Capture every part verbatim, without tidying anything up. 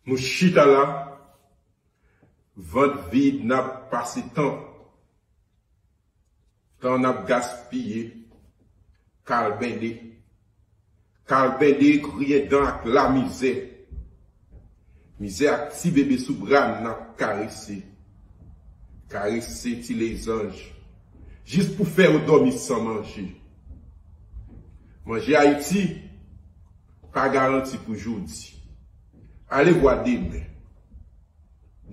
Nou chita la, vant vid, n ap pase tan. Tan n ap gaspiye, kalbende. Kalbende griyen dan ak lamizè. Mizè ak ti bebe sou bra n ap karese. Karese ti lezanj. Jis pou fè yo dòmi san manje. Manje Ayiti pa garanti pou jodi. Alevwa demen.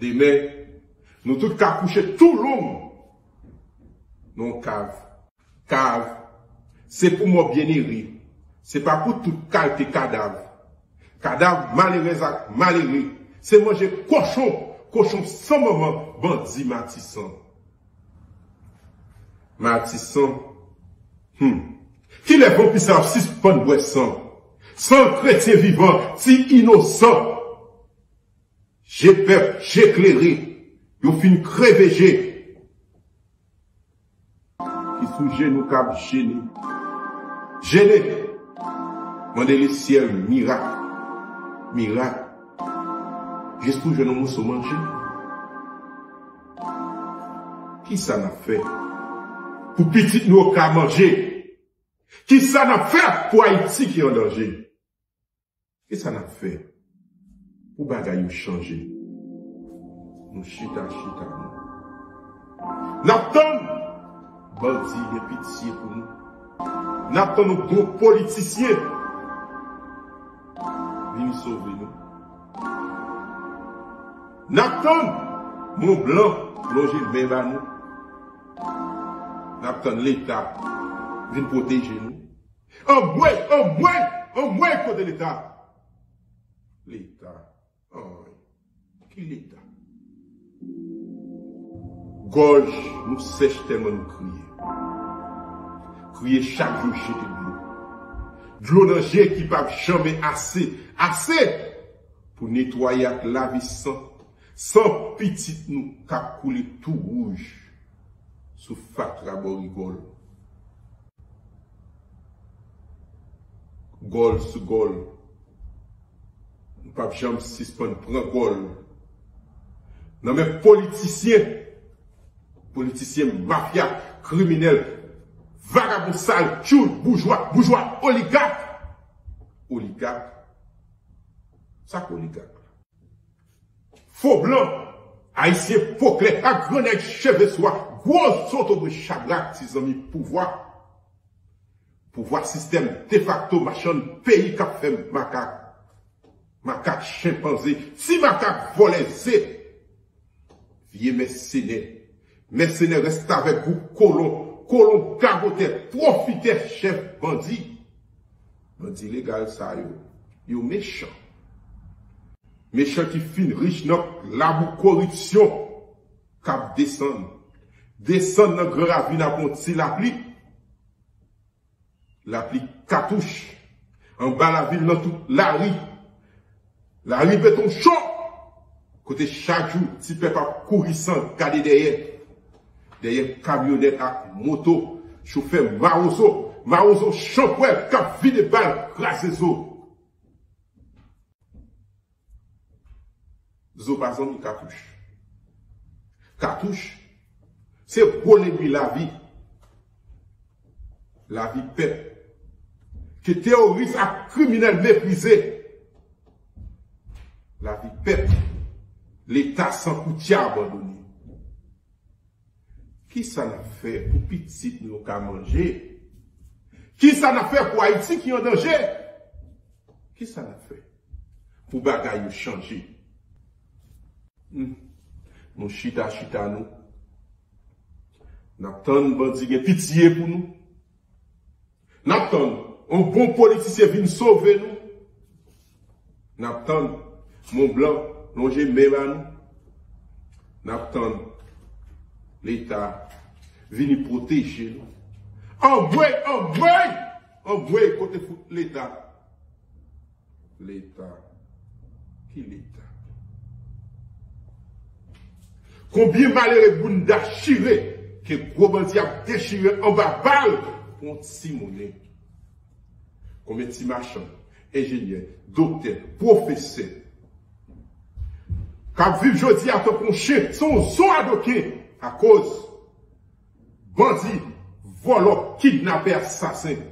Demen, nou tout ka kouche tou long nan yon kav. Kav, se pou mò byenere. Se pa pou tout kalte kadav. Kadav malerèz ak malere. Se manje kochon, kochon san manman, bandi Matisan. Matisan. Hmm. Kilè vanpi sa ap sispann bwè san? San kretyen vivan, ti inosan. Je pèp, je klere, yo fin kreve je. Ki sou je nou k ap jene. Jene. Mande lesyèl mirak. Mirak. Jis pou jwenn yon moso manje. Kisa n ap fè pou pitit nou yo ka manje? Kisa n ap fè pou Ayiti ki an danje? Kisa n ap fè pou bagay yo chanje? Nou chita, chita, nou. N ap tann bandi gen pitye pou nou. N ap tann yon bon politisyen vini sove nou. N ap tann Mont Blanc lonje men ba nou. N ap tann Leta vin pwoteje nou. Anmwey, anmwey, anmwey, kote Leta? Leta. Anmwey. Ki Leta? Gòj nou sèch tèlman nou kriye. Kriye chak jou jete dlo. Dlo nan je ki p ap janmen ase, ase pou netwaye ak lave san, san pitit nou k ap koule tou wouj sou fatra bò rigòl. Gòl sou gòl. Nou p ap janm sispann pran gòl nan men politisyen. Politisyen mafya, kriminèl, vagabon sal, tchoul, boujwa, boujwa, oligak. Oligak. Sa k oligak la? Fo blan, ayisyen po klè, ak gran nèg cheve swa, gwo zotobre chabrak, ti zanmi pouvwa. Pouvwa sistèm defakto machann peyi k ap fè makak. Makak, chenpanze, ti makak vòlè ze. Vye mèsenè. Mèsenè restavèk gwoup kolon, kolon gagotè, pwofitè, chèf bandi. Bandi legal sa yo, yo mechan. Mechan ki fin rich nan labou koripsyon k ap desann. Desann nan gran ravin apre yon ti lapli. Lapli katouch. Anba lavil nan tout lari. Lari beton cho. Kote chak jou ti pèp ap kouri san gade dèyè. Dèyè kamyonèt ak moto. Chofè mawozo. Mawozo chanpwèl k ap vide bal kraze zo. Zo pa zanmi katouch. Katouch, se gwo lènmi lavi. Lavi pèp. Ke teworis ak kriminèl meprize. Lavi pèp. Leta san koutya abandone. Kisa n ap fè pou pitit nou yo ka manje? Kisa n ap fè pou Ayiti ki an danje? Kisa n ap fè pou bagay yo chanje? Hmm. Nou chita, chita nou. N ap tann bandi gen pitye pou nou. N ap tann yon bon politisyen vin sove nou. N ap tann Mont Blanc lonje men ba nou. N ap tann Leta vini pwoteje nou. Anmwey, anmwey, anmwey, kote fout Leta? Leta. Ki Leta? Konbyen malere bounda chire ke gwo bandi ap dechire anba bal pou yon ti monnen? Konbyen ti machann, enjenyè, doktè, pwofesè, K ap viv jodi a tankou yon chen, se yon zo adoken. Akoz bandi, vòlò, kidnapè, asasen.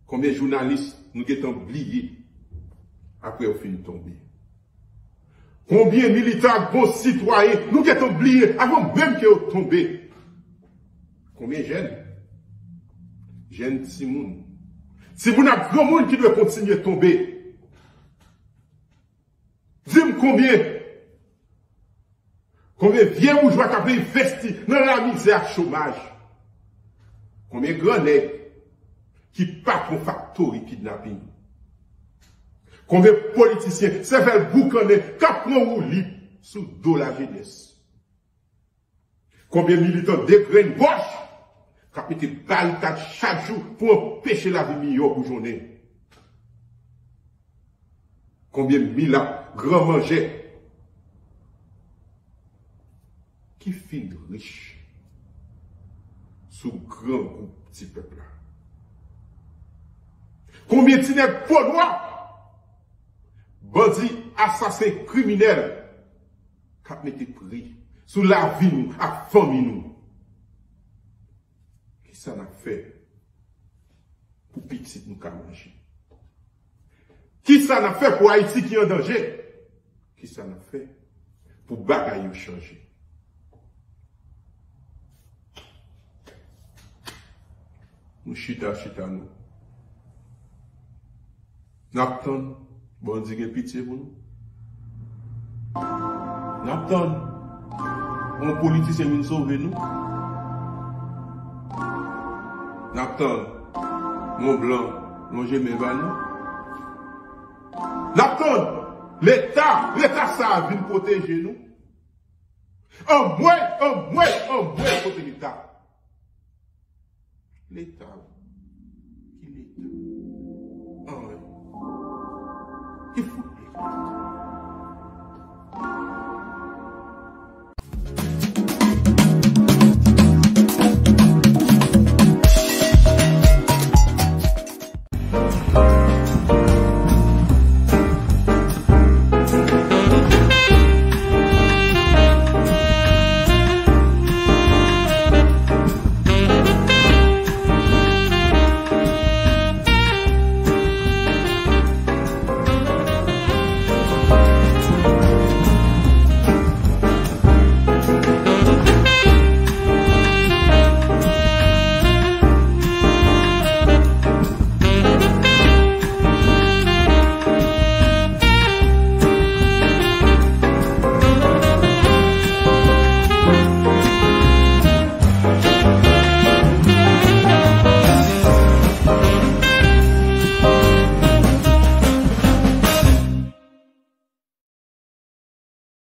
Konbyen jounalis nou gentan bliye apre yo fin tonbe? Konbyen militan ak bon sitwayen nou gentan bliye avan menm ke yo tonbe? Konbyen jèn? Jèn, timoun. Timoun ak granmoun ki dwe kontinye tonbe. Di m konbyen? Konbyen vye boujwa k ap envesti nan lamizè ak chomaj? Konbyen gran nèg ki patwon faktori kidnapin? Konbyen politisyen sèvèl boukannen k ap pran woulib sou do lajenès? Konbyen militan degrenn wòch k ap mete barikad chak jou pou anpeche lavi miyò boujonnen? Konbyen milat gran manjè ki fin rich sou grangou ti pèp la? Konbyen ti nèg po nwa, bandi, asasen, kriminèl k ap mete pri sou lavi nou ak fanmi nou? Kisa n ap fè pou pitit nou ka manje? Kisa n ap fè pou Ayiti ki an danje? Kisa n ap fè pou bagay yo chanje? Nou chita, chita nou. N ap tann Bondye gen pitye pou nou. N ap tann yon politisyen vin sove nou. N ap tann yon blan lonje men ba nou. N ap tann Leta, Leta sa a vin pwoteje nou. Anmwey, anmwey, anmwey, kote Leta? Leta, wi. Ki Leta? Anyen. Ki fout